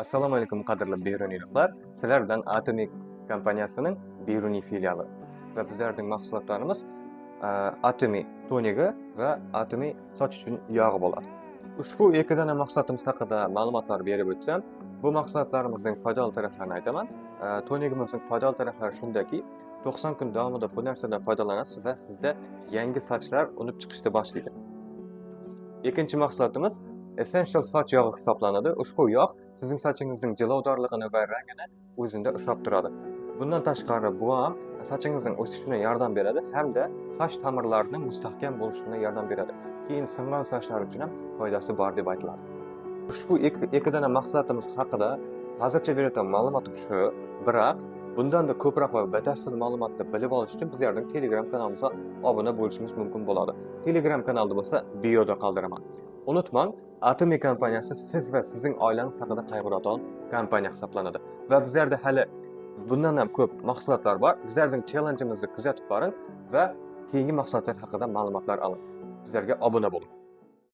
Assalomu alaykum, qadrli beruniyliklar. Sizlar bilan Atomy kompaniyasining Beruniy filiali va bizlarning mahsulotlarimiz Atomy tonigi va Atomy soch uchun yog'i bo'ladi. Ushbu ikki dona mahsulotimiz haqida ma'lumotlar berib o'tsam, bu mahsulotlarimizning foydali taraflarini aytaman. Tonigimizning foydali taraflari shundaki, 90 kun davomida bu narsadan foydalanasiz va sizda yangi sochlar unib chiqishni boshlaydi. Ikkinchi mahsulotimiz Essential soch yog'i hisoblanadi. Ushbu yog' sizning sochingizning jilovdorligini va rangini o'zida ushlab turadi. Bundan tashqari, bu ham sochingizning o'sishine yordam beradi hamda soch tomirlarining mustahkam bo'lishine yordam beradi. Keyin singan sochlar uchun ham foydasi bor deb aytiladi. Ushbu ikki dona mahsulotimiz haqida hozircha beradigan ma'lumotim shu, biroq bundan-da ko'proq va batafsil ma'lumotni bilib olish uchun bizlarning Telegram kanalimizga obuna bo'lishimiz mumkin bo'ladi. Telegram kanalda bo'lsa bioda qoldiraman. Unutmang, Atomy kompaniyasi siz va sizning oilangiz haqida qayg'uradigan kompaniya hisoblanadi. Va bizlarda hali bundan ham ko'p mahsulotlar bor. Bizlarning challenge'imizni kuzatib boring va keyingi mahsulotlar haqida ma'lumotlar oling. Bizlarga obuna bo'ling.